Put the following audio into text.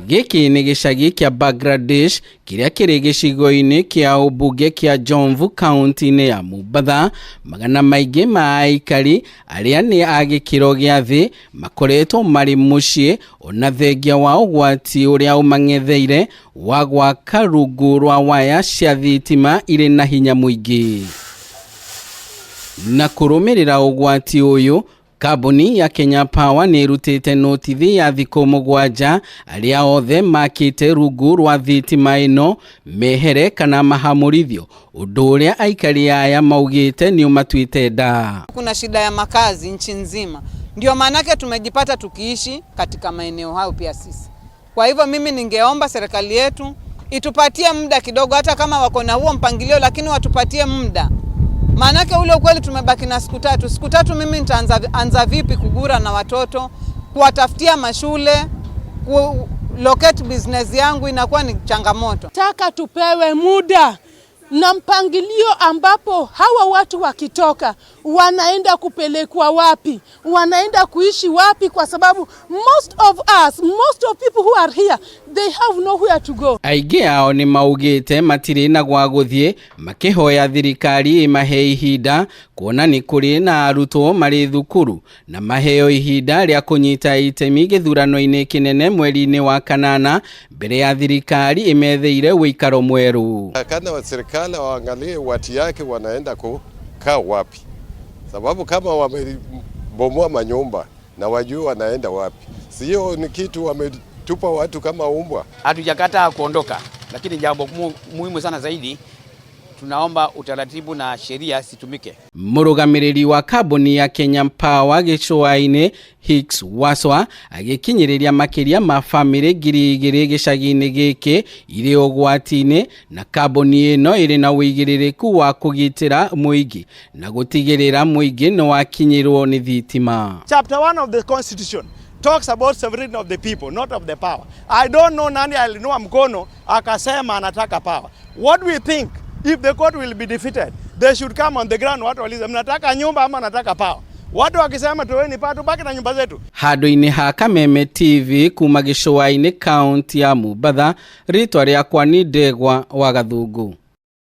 Gĩkĩ nĩ gĩcagi kĩa Bangladesh kĩrĩa kĩrĩ gĩcigo-inĩ kĩa ũmbunge kĩa Jomvu kaunti-inĩ ya Mombatha. Magana maingĩ ma aikari arĩa nĩ a gĩkĩro gĩa thĩ makoretwo marĩ mũciĩ ona thengia wa ũgwati ũrĩa ũmang'etheire wa gwaka rungu rwa waya cia thitima irĩ na hinya mũingĩ. Na kũrũmĩrĩra ũgwati ũyũ, kambuni ya Kenya Power nĩ ĩrutĩte notithi ya thikũ 7 arĩa othe makĩte rungu rwa thitima ĩno mehere kana mahamũrithio, ũndũ ũrĩa aikari aya maugĩte nĩ ũmatuĩte nda. Kuna shida ya makazi nchi nzima, ndio maanake tumejipata tukiishi katika maeneo hayo pia sisi. Kwa hivyo mimi ningeomba serikali yetu itupatie muda kidogo, hata kama wako na huo mpangilio, lakini watupatie muda. Maanake ule ukweli tumebaki na siku 3. Siku 3 mimi nitaanza anza vipi kugura na watoto, kuwatafutia mashule, ku locate business yangu inakuwa ni changamoto. Taka tupewe muda na mpangilio ambapo hawa watu wakitoka wanaenda kupelekwa wapi, wanaenda kuishi wapi, kwa sababu most of us, most of people who are here, they have nowhere to go. Aingĩ ao nĩ maugĩte matirĩ na gwa gũthiĩ, makĩhoya thirikari ĩmahe ihinda kuona nĩ kũrĩ na arutwo marĩ thukuru na maheo ihinda rĩa kũnyita itemi gĩthurano-inĩ kĩnene mweri-inĩ wa kanana mbere ya thirikari ĩmetheire ũikaro mwerũ. Kana wa serikali waangalie watu yake wanaenda kukaa wapi, sababu kama wamebomoa manyumba na wajue wanaenda wapi, sio ni kitu wametupa watu kama umbwa. Hatujakataa kuondoka, lakini jambo muhimu sana zaidi tunaomba utaratibu na sheria situmike. Mũrũgamĩrĩri wa kambuni ya Kenya Power gĩcũa-inĩ Hicks Waswa agĩkinyĩrĩria makĩria ma bamĩrĩ 2000 gĩcagi-inĩ gĩkĩ irĩ ũgwati-inĩ, na kambuni ĩno ĩrĩ na ũigĩrĩrĩku wa kũgitĩra mũingĩ na gũtigĩrĩra mũingĩ nĩ wakinyĩrwo nĩ thitima. Chapter 1 of the Constitution talks about sovereignty of the people, not of the power. I don't know nani alinua mkono akasema anataka power. What we think, if the court will be defeated, they should come on the ground, watu waulize mnataka nyumba ama nataka power. Watu wakisema toeni power, tubaki na nyumba zetu. Handũ-inĩ ha Kameme TV kuma gĩcũa-inĩ kaunti ya Mombatha, rĩtwa rĩakwa nĩ Ndegwa wa Gathungu.